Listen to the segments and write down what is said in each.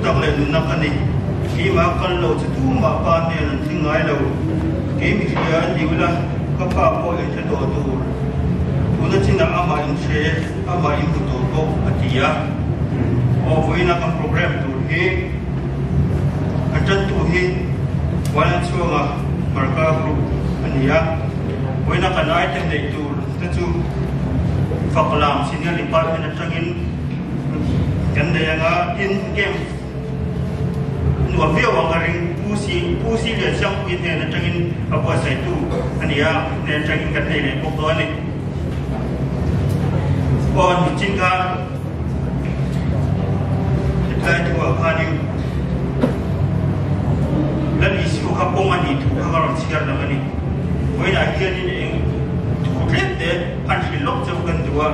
Thutak leh nunna ka ni. Keimah kal lo chu tumah pa hnen an tling ngai lo. Kei mi hria a ni ula, ka pa pawh in hre tawh tur. Tuna chinah amah in hre, amah in hmu tawh bawk, a ti a. Aw, vawiina kan program tur hi a tantu hi Vanlalchhuanga Marka Group a ni a. Vawiina kan item neih tur te chu Faklam Senior Department atangin Kan nei anga tin game nuam viau ang ka ring. Pu Si Pu Si Lian Siangpui hnen atangin a buatsaihtu a ni a, hnen atangin kan nei leh bawk dawn a ni. Aw nichin khan hetlai thuah khanin Lal Isu kha kawng a nih thu kha ka rawn chhiar lang a ni. Vawiinah hianin eng thu tlem te han hrilh lawk chauh kan duh a.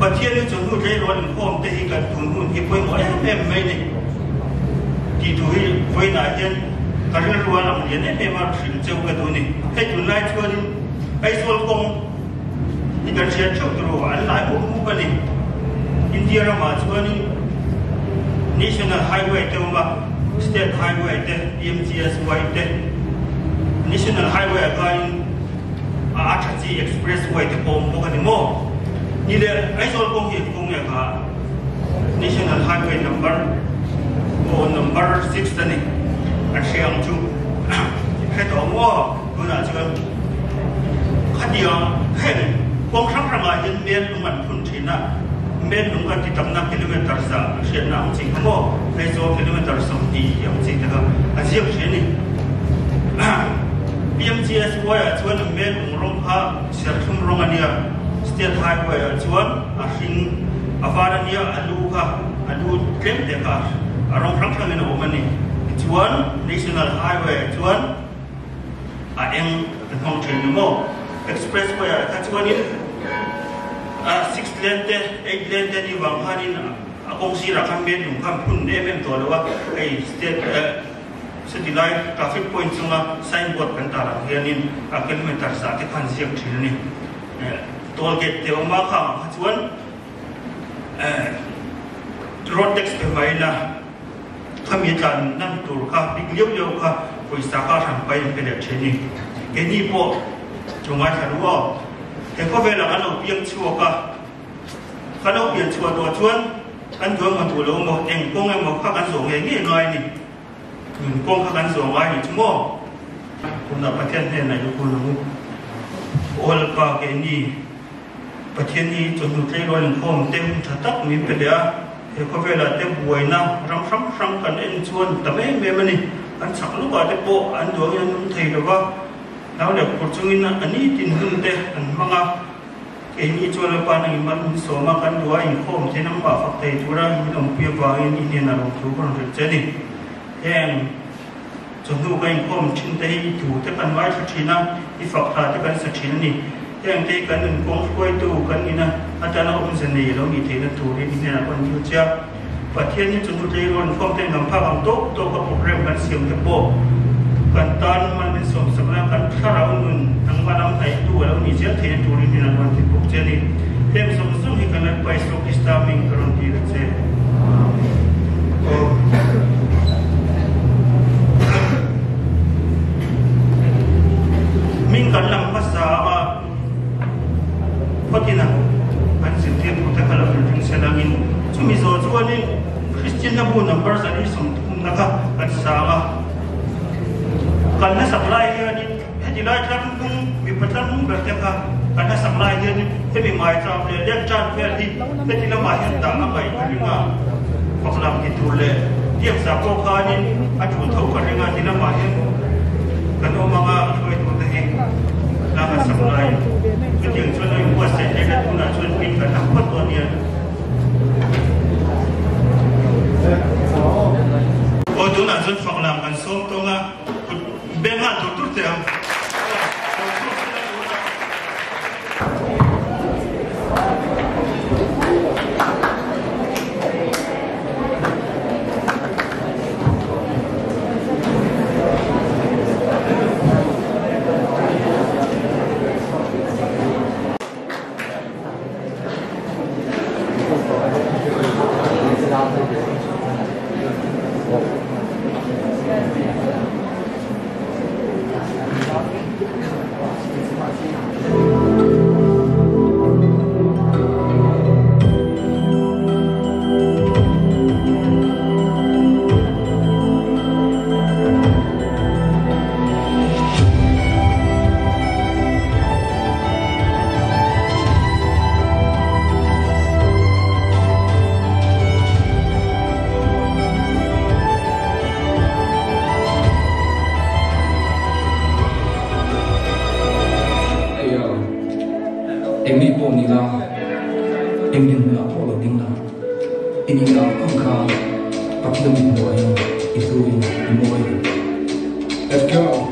Pathian hi chawhnu tleirawl inkhawm te hi kan tun hun hi pawimawh em em mai ni tih thu hi vawiinah hian ka rilru a lang lian em em a, hrilh chauh ka duh a ni. Hei tunlai chuanin Aizawl kawng hi kan hriat theuh tur aw, an lai mup mup a ni. India ramah chuanin National Highway te awm a, State Highway te, PMGSY te, National Highway ah khanin a a tha chi Express Way te pawh awm bawk a ni maw? Ni leh Aizawl kawng hi kawng nge kha National Highway number aw number 6 a ni an hria ang chu hre tawh ang aw tunah chuan khatiang heng kawng hrang hrangah hian mel lung an phun thin a mel lung kan ti tamna kilometer za an hriatna ang chi kha maw Aizawl kilometer 20 tih ang chi te kha a ziak thin a ni. PMGSY ah chuan mel ung rawng kha serthlum rawng a nia, State Highway ah chuan a hring a var a nia, a lu kha a lu tlem te kha a rawng hrang hrangin a awm a ni. Tichuan National Highway ah chuan a eng an hmang thin ni maw? Expressway ah kha chuanin 6 lane te 8 lane te ni vang khanin a kawng sirah khan mel lung kha an phun em em tawh lo a, hei state Chuti lai traffic point chunga signboard kan tar ang hianin a kilometer zah te khan ziak thin a ni. Toll gate te awm a khang ang kha chuan road tax pe vain a khami tlan nan tur kha bik liau liau kha pawisa kha hran pai an pe leh thin a ni. Keini pawh chu ngaithla ru aw. He khawvelah kan lo piang chhuak a. Kan lo pian chhuah tawh chuan kan duang maw duh lo maw eng kawng emaw kha kan zawh ngei ngei ngai a ni. Nun kawng kha kan zawh ngai a ni chu maw? Tunah Pathian hnenah i kun ang u. Aw Lalpa keini Pathian hi chawhnu tleirawl inkhawm te hun tha tak min pe leh a, he khawvelah te buaina ram hrang hrang kan en chuan tam em em a ni. An chak lukah te pawh an duangin an nung thei lo va, hlau leh phur chungin a nitin hun te an hmang a. Keini chuan Lalpa nangin mal min sawm a, kan duh a inkhawm thein amah fak thei tura min awmpui avangin i hnenah lawmthu ka rawn hrilh che a ni. Heng chawhnu ka inkhawm thin te hi i thu te kan ngaithla thin a, i fak hla te kan sa thin a ni. Heng te hi kan nunkawng hruaitu kan nihna atana awmze nei lo nih theihna turin i hnenah ka rawn dil che a. Pathian hi chawhnu tleirawl inkhawm ten kan phak ang tawk tawk a program kan siam te pawh kan tan mal min sawmsakna kan thlarau nun nangmah lam hnaihtu a lo nih zel theihna turin min an rawn ti bawk che a ni. Heng zawng zawng hi kan Lalpa Isua Krista hming ka rawn dil a che. Amen. Hming kan lam hmasa a. Khawtina an zirtirtute kha lo inring se langin chumi zawh chuanin Kristianna bu number 130na kha kan sang a. Kan hnasak lai hianin heti lai tlarhnung mipa tlarhnung ber te kha kan hnasak lai hianin hemi maicham leh lectern vel hi heti lamah hian dah a ngaih ka ring a, faklam ti tur leh biaksa pawh khanin a tul tho ka ring a ti lamah hian kan awm anga hruaitute hi. Lama sak lai chutiang chuan a inbuatsaih hle na tunah chuan pin kan lam phawt dawn nia. Aw tunah chuan fak lam kan sawm tawng a, kut beng nghal tur tur teh ang. Eng mi pawh ni la, eng dinhmunah pawh lo ding la, i nih ang ang kha Pathian mi hmuahin i hluin i mawi. Let's go!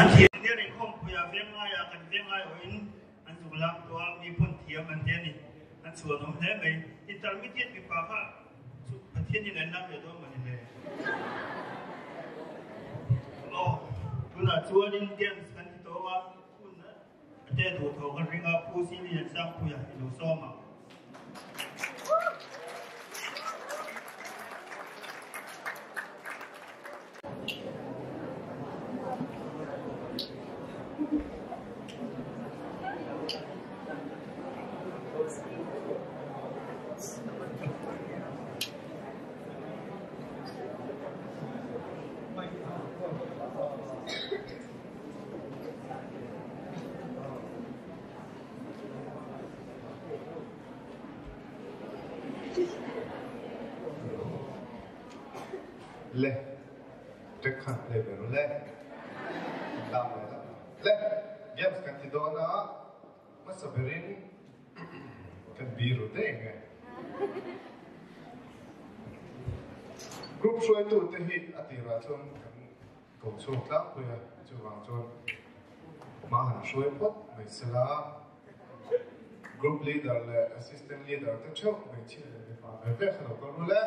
An thian khawmpuia veng ngaia kan veng ngai awhin an zuk lak tawh a, mi pawn thiam an ti a ni. An chhuanawm hle mai. Intermediate mipa kha chu Pathianin an lak leh dawn mawni le? Aw, tunah chuanin games kan ti tawh a, hun a te duh tho kan ring a, Pu Silian Sangpuia i lo sawm ang. Le track khan play ve ru le. Tlang ve la. Le games kan ti dawn a hmasa berin kan bi ru te nge. Group hruaitu te hi a tirah chuan kan ko chhuak tlangpui a, chuvang chuan hma han hruai phawt mai sela. Group leader leh assistant leader te theuh hmeichhia leh mipa ve ve kha lo kal rul e.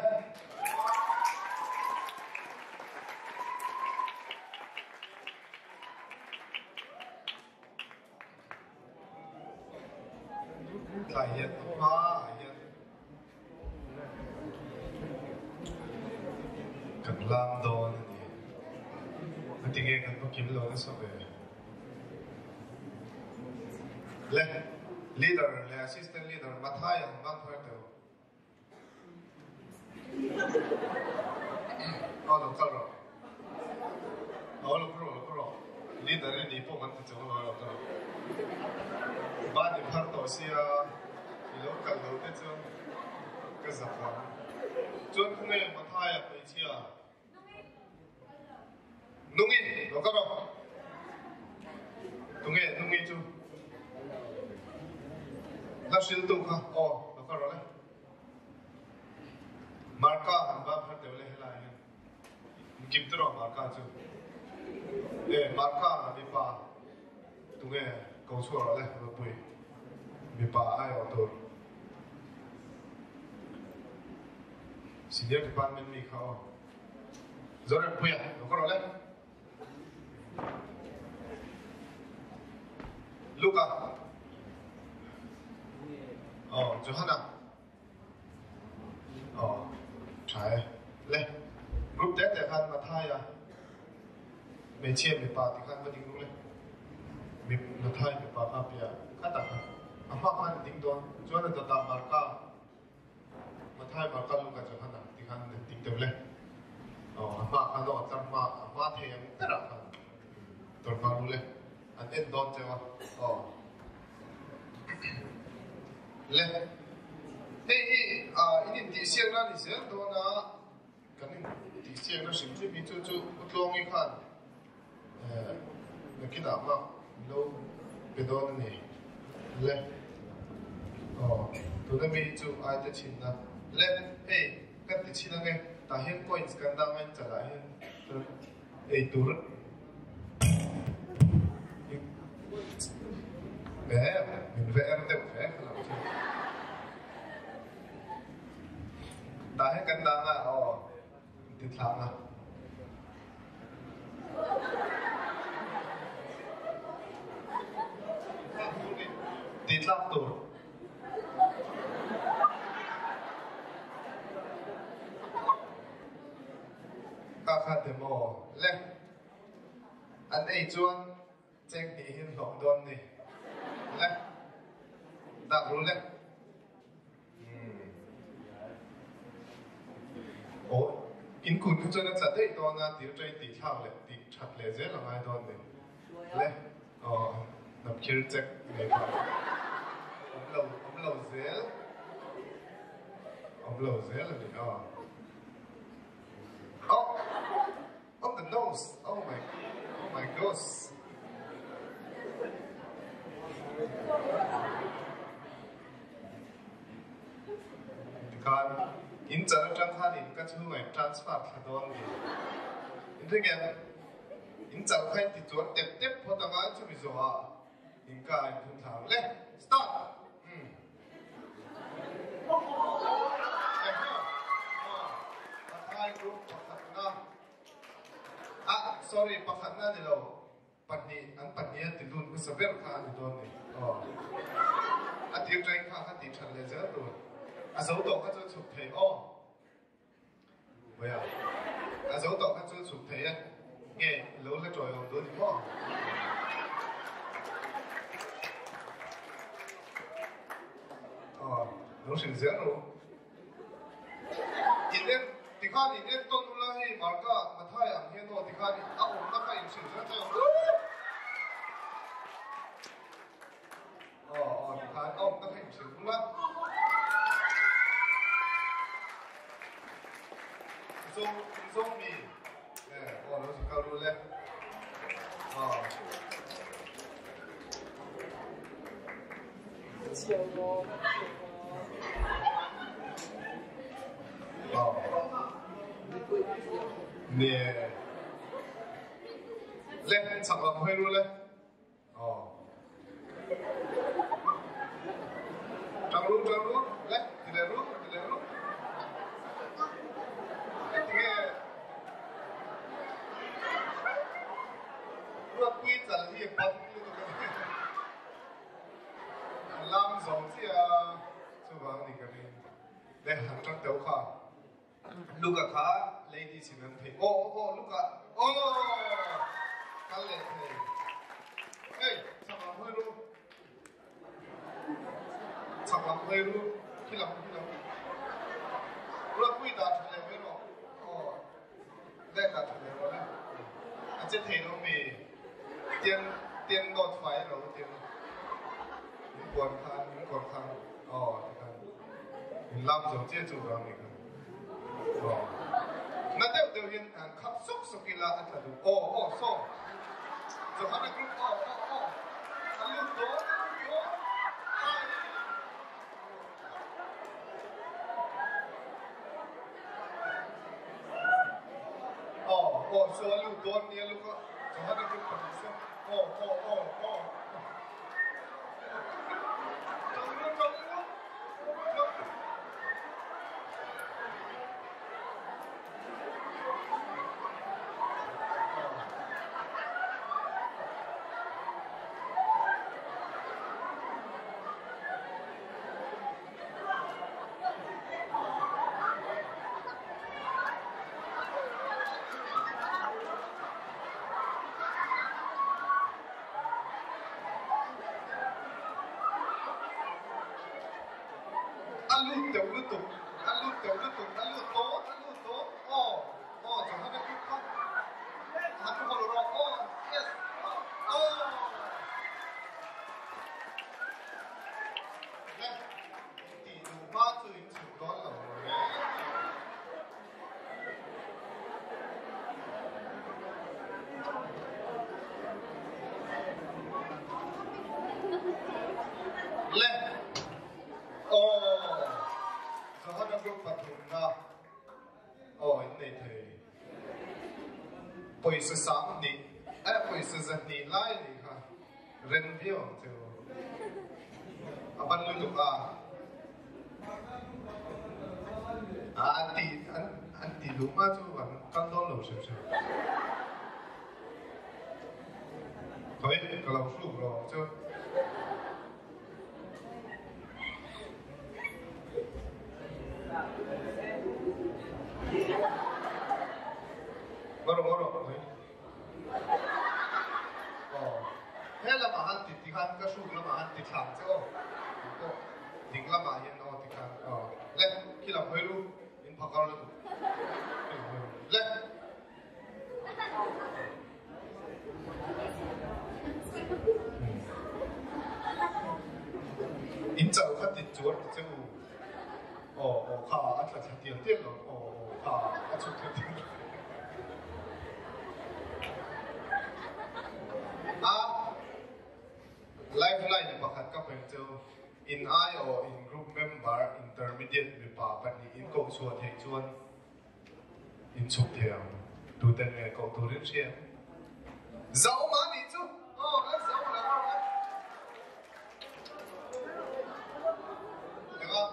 Tlai hian a hma ah hian kan lam dawn a ni. Engtinge kan va kim lo nasa ve. Le leader leh assistant leader Mathai an van thar teuh. Aw lo kal rawh. Aw lo kal rawh lo kal rawh. Leader i nih pawh kan ti chang lo lo kal rawh. Ban i phar tawh sia i lo kal lo te chuan ka zak ang. Chuan khawnge Mathai-a hmeichhia? Nungi lo kal rawh. Tunge Nungi chu? La hriltu kha aw lo kal rawh le. Marka han va phar deuh le helai hian. Kim te rawh Marka chu. E Marka mipa tunge ko chhuah rawh le Ropui. Mipa ai awh tur. Senior department mi kha aw. Zorempuia lo ka rawh le. Luka. Aw Johanna. Aw tha e. Le group te te khan Mathaia hmeichhia mipa ti khan va ding ru le. Mi Mathai mipa kha pia kha tak kha. A hma khan ding dawn. Chuan a dawtah Marka Mathai Marka Luka Johanna ti khan ding deuh le. Aw a hma khan aw tlar hma a hma thei ang berah khan tawrh hma ru le. An en dawn cheu a. Aw. Le. Hei hi in intihsiakna a ni zel dawn a, kan intihsiakna hrim hrim hi chu chu U Tluangi khan nakinah mark min lo pe dawn a ni. Le. Aw. Tuna mi hi chu ai te chhinna. Le. Hei kan ti chhin ange. Tah hian coins kan dang a in chalah hian chuan ei tur min ve er deuh hle kha lo chu. Tah hian kan dang a aw ti thlang a. Ti tlak tur. Ka kha te maw le an ei chuan cheng hnih hin hlawm dawn ni le dak ru le aw in kun kha chuan a tla daih dawn a tir ṭai tih thlak leh tih ṭhat leh zel a ngai dawn ni le aw hnamkhir chek nei kha awm lo awm lo zel awm lo zel a ni aw. Oh, on the nose. Oh my, oh my gosh. Tikhan in chan atang khan in ka chhungah in transfer thla dawn ni. In ring em? In chal kha in ti chuan tep tep phawt anga chumi zawhah in ka in phun thla ang le. Start! Pathai group pakhatna ah sorry pakhatna ni lo pahnih an pahnih an ti dun hmasa ber kha a ni dawn ni aw a tir ṭain kha kha tih ṭhat leh zel tur a zo tawh kha chu a chhuk thei aw Vawiah a zo tawh kha chu chhuk thei e nge lo la ṭawi awm dawn ni maw? Aw lo hrilh zel ru. In en tikhan in en tawn ula hei Marka Mathai ang hian aw tikhan a awmna kha in hrilh zel chai awm. Aw aw tikhan a awmna kha in hrilh ula. Zo. zawng mi? E aw lo zu kal ru le. Aw. Aw. Nge. Le chak lam hawi ru le. Aw. Ṭang ru, ṭang ru, le, ti le ru, ti le ru. Tinge Ruatpui chal hi ban lutuk a ni. An lam zo chiah a, chuvang ni ka ring. Le, han ṭang teuh kha. Luka kha ladies in an thei. Aw, aw, Luka, aw, kal leh thei. Hey, chak lam hawi ru. Chak lam hawi ru. Khi lam, khi lam. Ruatpui dah tha leh mai rawh. Aw, leh dah tha leh rawh le. A che thei lo mi. Tian, tian dawt fai lo tian. Min kuan khan, min kuan khan. Aw, ti khan. In lam zo chiah chu vang ni kha. Aw. Na deuh deuh hian an khap suk suk ila a tla duh. Aw, aw, saw. Johana group, aw, aw, aw. A lut dawn, a lut dawn. Ai. Aw, aw, saw a lut dawn nia luk a. Johana group pahnih saw. Aw, aw, aw, aw. A lut deuh lutuk, a lut deuh lutuk, a lut dawn, a lut dawn, aw, aw, Johana group kha han hawlh rawh, aw, yes, aw, le, tih duh hma chu in chhuk dawn lo reng. Le aw Johana group pathumna aw in nei thei pawisa sang hnih eh pawisa zahnih lai a nih kha rem viau ang chu a ban lutuk a. An ti an ti duh hma chu an kal dawn lo hrim hrim. Khawi ka lo hruk lo ang chu. Ngawr ngawr khawi. Aw, he lamah han ti tikhan ka hruk lamah han ti thlang che aw. Pawh ding lamah hian aw tikhan aw. Le, khi lam hawi lu, in phakar lutuk. Khi lam hawi lu. Le. In chal kha ti chuan ti che u. Aw, aw kha a tla thla tial tial lo. Aw, aw kha a chhuk thla tial. A lifeline pakhat ka pe chu in aiawh in group member intermediate mipa pahnih in koh chhuah theih chuan in chhuk thei ang. Tuten nge koh turin hria? Zauma nih chu! Aw, la Zauma la rawh le. Eng a?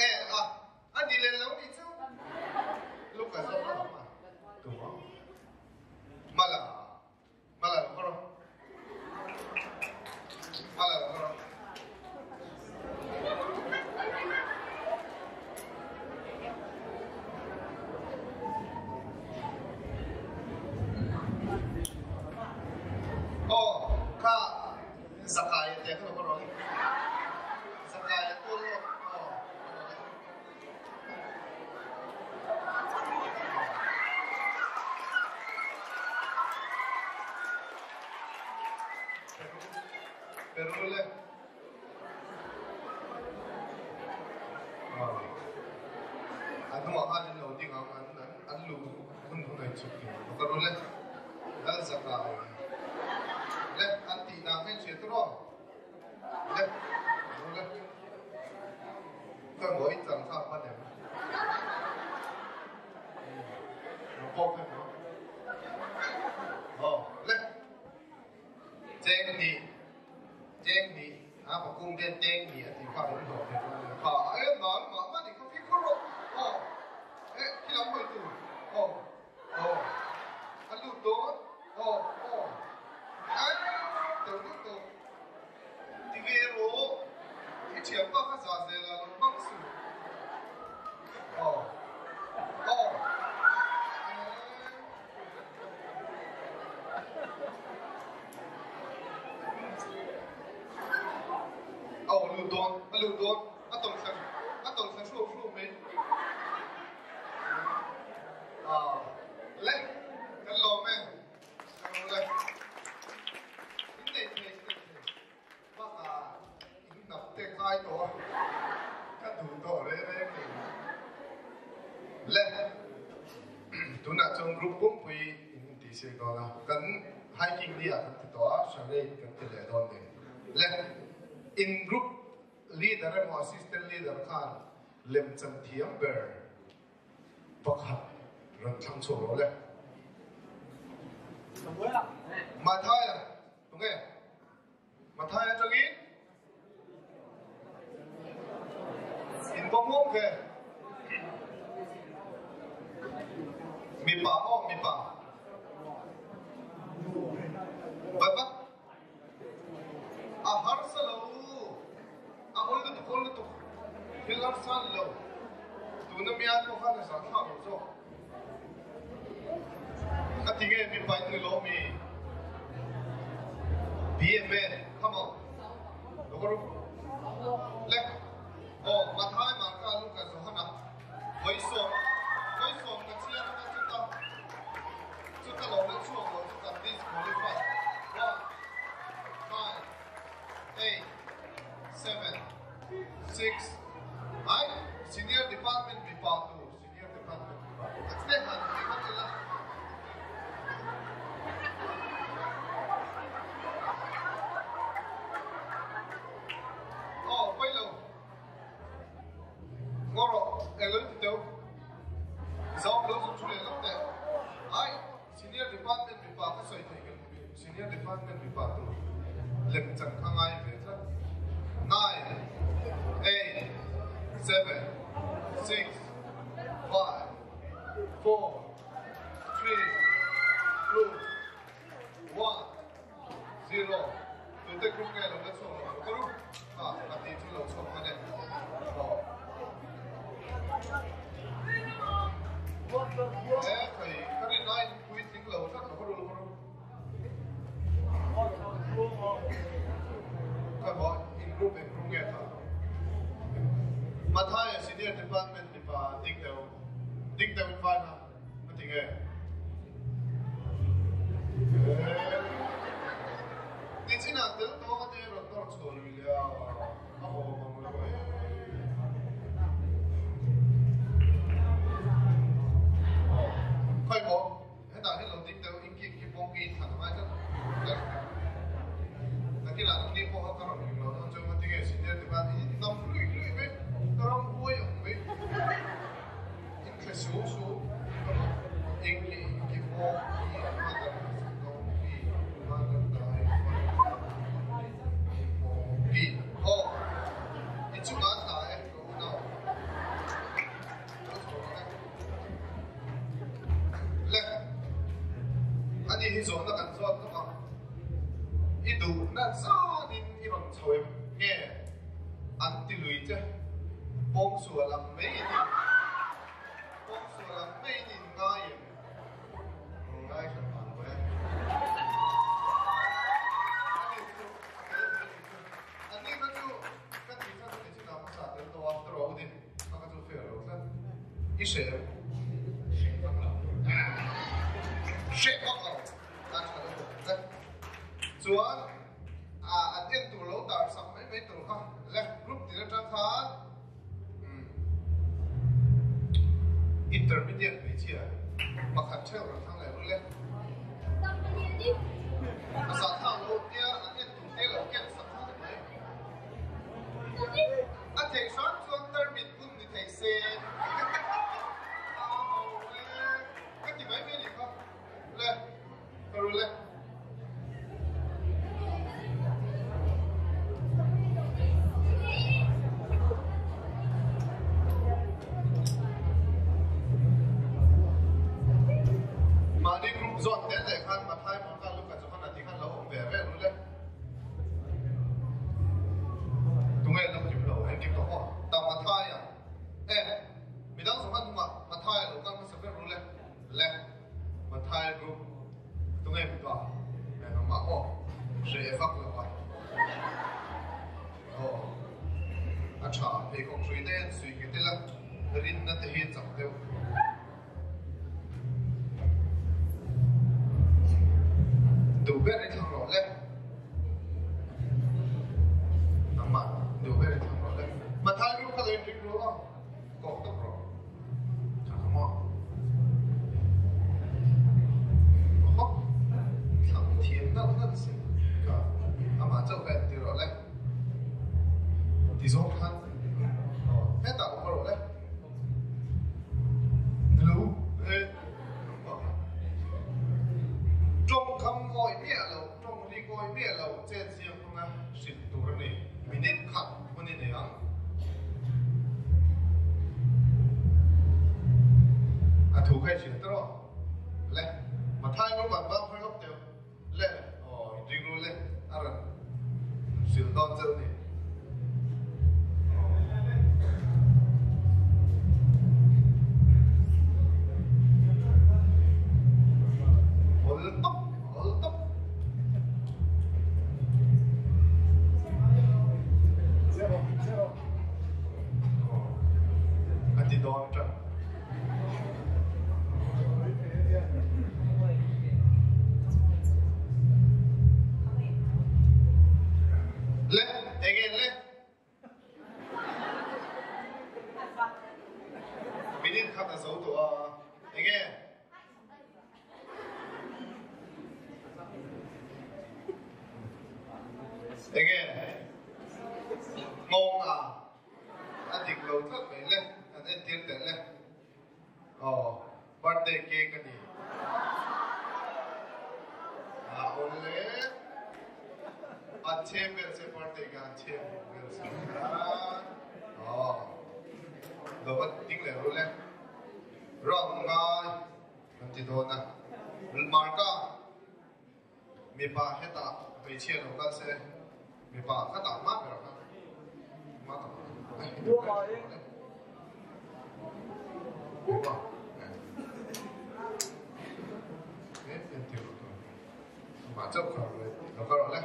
E a, a ni len lo nih chu. Luka zawk a awm a. Tuma? Mala. Mala lo rawh. Mala lo rawh. Aw, kha Zakaia te kha lo rawh. Zakaia tual lawk. Aw. Peru le. A hnuah khan an lo ding ang, an luh Ka ru le. Lal zakai. Le an tih dan kha in hria tawh Le. Ru le. Ka ngawi chang kha hman em? Lo pawk em lo? Aw, le. Cheng ni. Cheng ni. A pakung te teng ni a tih kha in hlawh thei dawn nia. Kha a en mal mah mah ni kha fimkhur rawh. Aw. Eh, khi lam hawi tur. Aw. Aw. A lut dawn. Aw, aw. Ai, teuh deuh tawh. Ti ve rawh. I thianpa kha za zel a lo hmang suh. Aw. Aw. Aw, lut dawn. A lut dawn. A tawlh thla, a tawlh thla hruap hruap mai. Aw. Le, kan lawm e. Kan lawm le. In nei thei, in nei thei. Bakah in hnap te kai tawh a, ka duh tawh reng reng ni. Le, tunah chuan group pumpui in inti sir dawn a, kan hiking ni ah kan ti tawh a, charade kan ti leh dawn ni. Le, in group leader emaw assistant leader khan lemchan thiam ber pakhat rawn thlang chhuak rawh le. Mathaia, tunge? Mathai atangin in va hmuam ve. Mipa maw mipa. Vat vat. A harsa lo. A ol lutuk ol lutuk. Thil harsa ni lo. Tuna mi ai pawh khan a zah thlak lo zawk. A ti nge mipa in ni lo mi? BMA, come on. Lo ka ru. Le. Oh, Mathai, Marka, Luka, Johana. Vawi sawm, vawi sawm ka chhiar anga chuta chuta lo la chhuak lo chu kan disqualify. One, nine, eight, seven, six, ai, senior department mipa tur. Senior department mipa tur lemchan kha ngai ve tlat. Nine, eight, seven, six, five, four, three, two, one, zero. Tute group nge lo la chhuak lo ka ru. Ha, pahnih chu lo chhuak hman e. Aw. E, thei, ka rin aiin puitling lo tlat lo ka ru lo ka ru. Ka maw in group eng group nge kha? Mathaia senior department mipa ding deuh ding deuh in vai kha a ti nge? Nichinah tel tawng a te rawn nawr chhuah lui leh a a haw mang lo e. Khawi maw? Hetah hian lo ding deuh in kik hi pawng ki thlan a ngai tlat tlat. Nakinah nangni pawh kha ka rawn ring lo dawn chuan tinge senior te khan in nam luih luih mai, ka ram huai ang mai, in thle su su ka rawn eng nge in ki pawng ki mother dawng ki mother dai pawng ki aw in chungah an dah e ka unau. Le, ani hi zawhna kan zawt lawk ang. I duhna zanin i rawn chho em nge an ti lui che? Pawngsual ang mai in pawngsual ang mai in in ngai em? Ngai hran vang lo e. Ani chu a tel thei ni chu. Anni kha chu ka tih kha chu ni chin ah hmasa tel tawh a, ka rawh u din. A ka chu fair lo tlat. I hreh em? Hreh vak lo. Hreh vak lo. A tha lo tlat. Chuan a an en tur lo tar sak mai mai tur kha left group tin atang khan intermediate hmeichhia Pakhat theuh rawn thlang leh rul e. A sah thak lo tia an en tur te lo ken sak kha ni mai. A theih hram chuan tarmit bun ni thei se. A ho e. Ka ti mai mai ni kha. Le, ka rul e. Mahni group zawn te te khan Mathai Morka Luka Johana ti khan lo awm ve ve rul e. Tunge lo kim lo engkim tawh maw? Ta Mathai a e midang zawng khan tumah Mathai a lo kal hmasa ber rul e. Le Mathai group tunge mipa engmah maw hreh vak lo a aw a tha pheikhawk hrui te an suih nghet ila rinna te hi chak deuh. Duh ber i thlang rawh le nangmah duh ber i thlang rawh le Mathai group kha lo inring ru aw kawk tawp rawh. Minute khat hun i nei ang. A thu kha i hria tawh le. Mathai rawng an vang phar lawk deuh le. Aw inring ru le a rawn hrilh dawn chauh ni. Awl tawp awl tawp. A ti dawn ṭan. Le, enge le? Minute khat a zo tawh a, enge? Enge nghawng a a dik lo tlat mai le an entir teh le aw birthday cake a ni a awn le an chem vel se birthday ka an chem vel se aw lo va ding leh ru le Ram ngai an ti dawn a, Marka mipa hetah hmeichhia lo kal se, mipa khatah mah ber kha mah tak mipa mah chauh kha lo kal rawh le.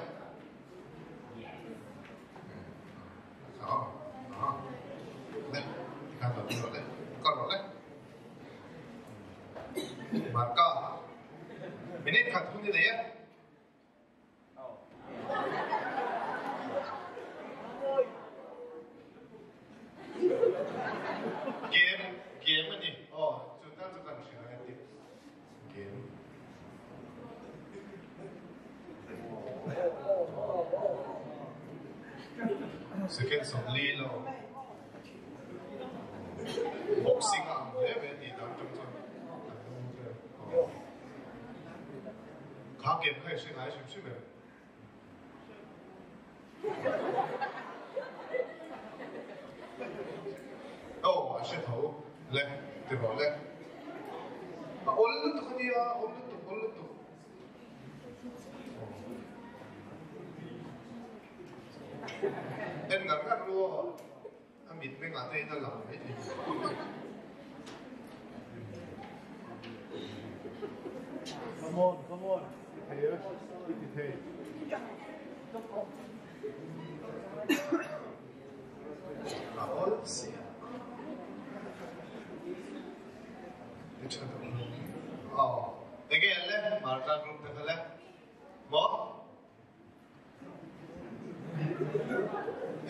Marka minute khat hun i nei e. Game game a ni. Aw chu tal chu kan hria e ti. Game. Second 40 lo. Boxing a ang hle ve tih dang tang chuan an lung te. Kha game kha i hre ngai hrim hrim em? Aw a hre tho le ti rawh le. A awl lutuk a nia, awl lutuk, awl lutuk. En ngar ngar lu aw, a mit mengah te in a lang mai thei. Come on, come on. I thei e, i ti thei. A awl si. I tha deuh lo. Aw, enge le Marka group te kha le. Maw?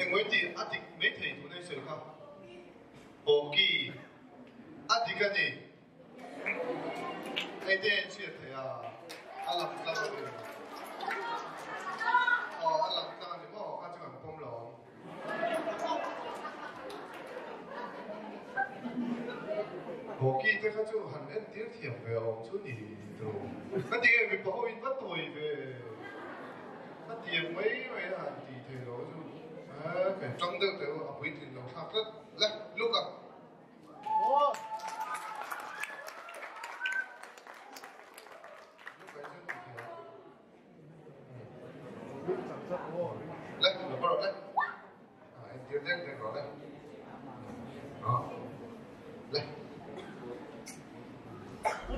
Engmawin tih a dik mai thei tun a i sawi kha. Hockey a dik a ni. Hei te in hriat theih a, a lang tlang a ni. Aw, a lang tlang a ni maw? Kha chu kan pawm lo ang. Hockey te kha chu han entir thiam ve awm chu ni tawh. Ka ti nge mipa ho in va tawi ve. Ka tiang mai mai a han tih theih loh chu eh tang deuh teh u a puitlin lo thlak tlat. Le, Luka. Luka hi chuan ti thei ang. Le, lo kawr rawh le. Entir dek dek rawh le. Le.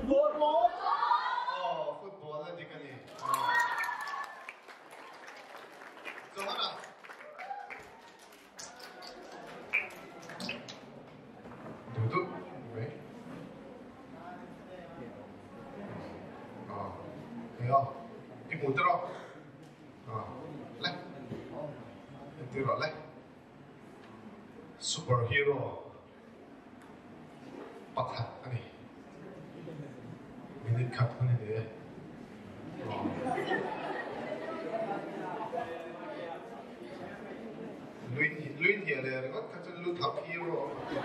Football! Oh, football a dik a ni. Johanna. Duh duh mai. Hei aw, i hmu te rawh. Le, entir rawh le. Superhero pakhat a ni. Minute khat hun a ni e. Lui hniah leh ringawt kha chuan lu thap hero a ni.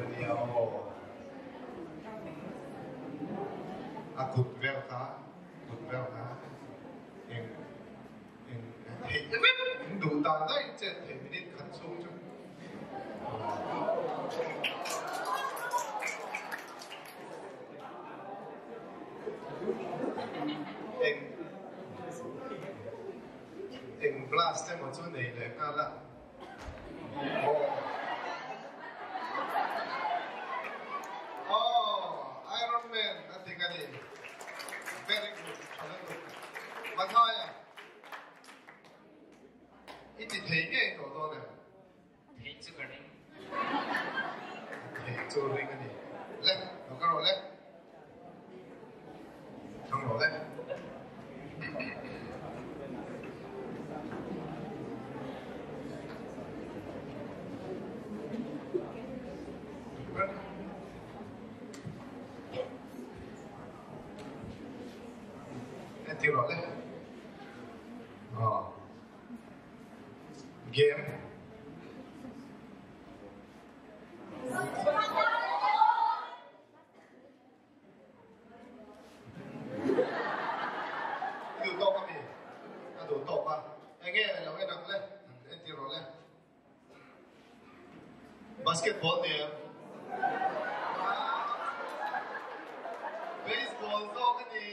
Ania aw. A kut vel kha, kut vel kha eng eng theih vek in duh dan daih chet theih minute khat chhung chu. Eng Eng blast emaw chu nei leh nghal a. Aw. Aw, Iron Man a ti ka ni. Very good, tha lutuk. Mathaia, i ti thei ngei tawh dawn em? Thei chu ka ring. Thei chu ring a ni. Le, lo ka rawh le. Thang rawh le. Entir rawh le. Aw. Game. I duh tawk a mi? A duh tawk a. Enge lo en ang le? Entir rawh le. Basketball nia. Baseball zawk a ni.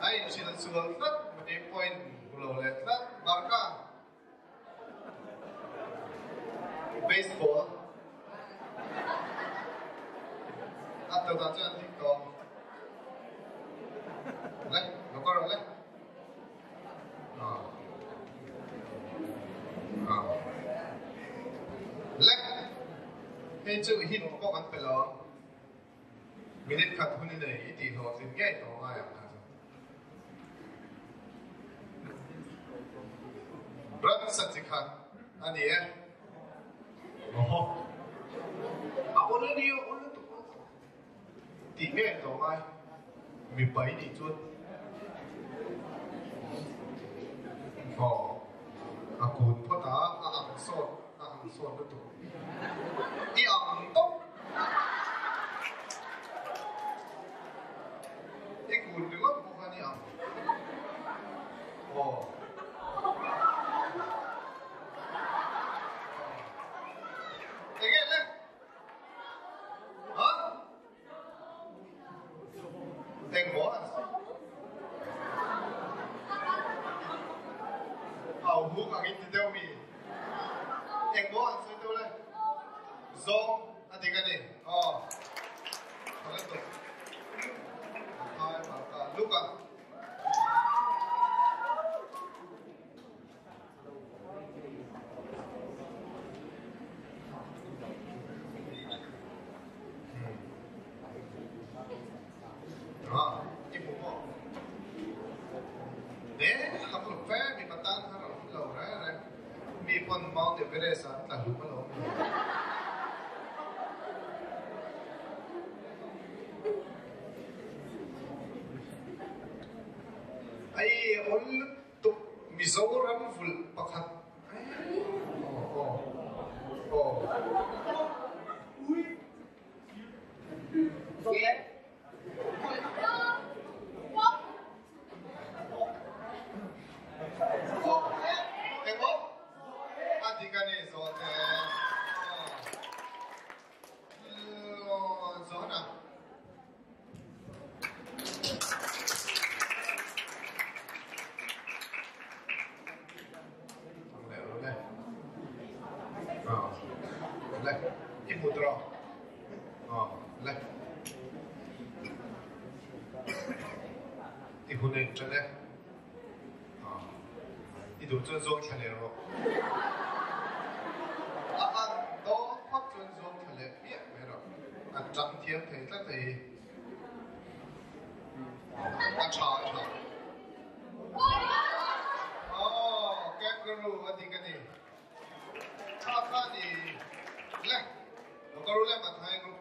A inhrilh sual tlat mai point hmu lo leh tlat. Marka. Baseball. A tawtah chuan dik tawh. Le, lo kal rawh le. Le, hei chu hint pawh kan pe lo. Minute khat hun i nei i tih hlawhtlin ngei tawh ngai ang kha chu. Ransa chi khat a ni e. Awhaw. A awl a ni a, awl lutuk awl lutuk. Tih ngei tawh ngai. Mipa i nih chuan. Aw. A kun phawt a, a ang sawt, a ang sawt lutuk. I ang tawp. I kun ringawt pawh khan i ang. Aw. Enge le? Ha? Eng maw an sawi? Au huk angin ti deuh mi. Eng maw an sawi deuh le? Zawng a dik a ni. Aw. Tha lutuk. Thai Marka Luka. pawn Mount Everest ah an tla hlum alawm le. Ai awl lutuk Mizoram vulh pakhat aw aw aw. Engmaw? A dik a ni zawhte. Zawhna. Le, i hmu tawh. Le. I hun a inṭan e. I duh chuan zuang thla leh rawh. A an dawn phawt chuan zuang thla leh hmiah mai rawh. A ṭang thiam thei tlat hei hi. A ṭha a ṭha. Aw, kangaroo a dik a ni. Tha kha ni le, kangaroo lem an hai ru.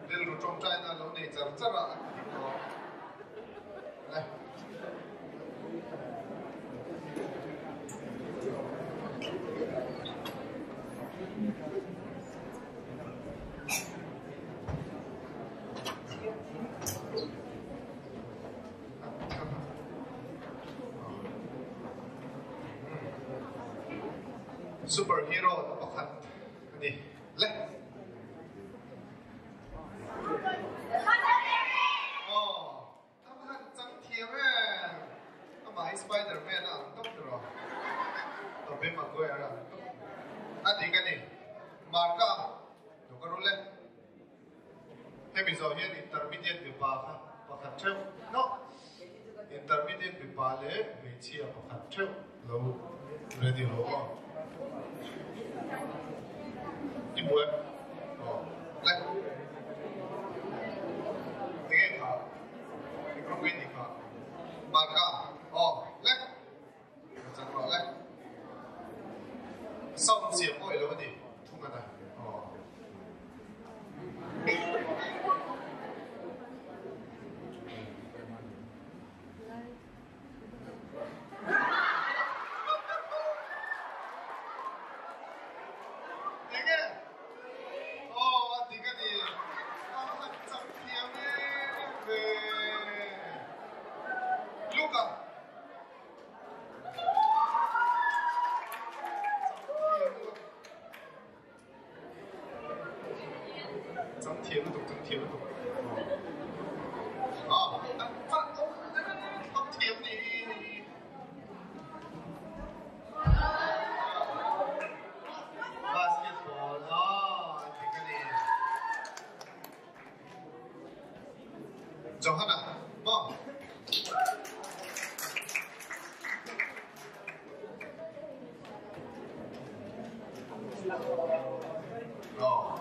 Rilru tawngtaina lo nei char char a an ti dik lo. Le. Super hero pakhat a ni. Le. Aw, a va han chang thiam em. Amah hi Spider-Man a ang tawp tawh. Tobey Maguire a ang tawp. A dik a ni. Marka, lo ka rul e. Hemi zawh hian intermediate mipa kha pakhat theuh no. Intermediate mipa leh hmeichhia pakhat theuh lo ready rawh aw. I hmu em? Aw. Le. Enge kha? I group nge ni kha? Marka. Aw. Le. Ka chak rawh le. Sound siam pawh i lo a ni. Thung a na. Aw. Enge? Aw, a dik a ni. A han chak thiam em ve. Luka. Chang thiam lutuk, chang thiam lutuk. Ah, thiam ni. Basketball, ah, dik a ni. Johanna, maw? Aw.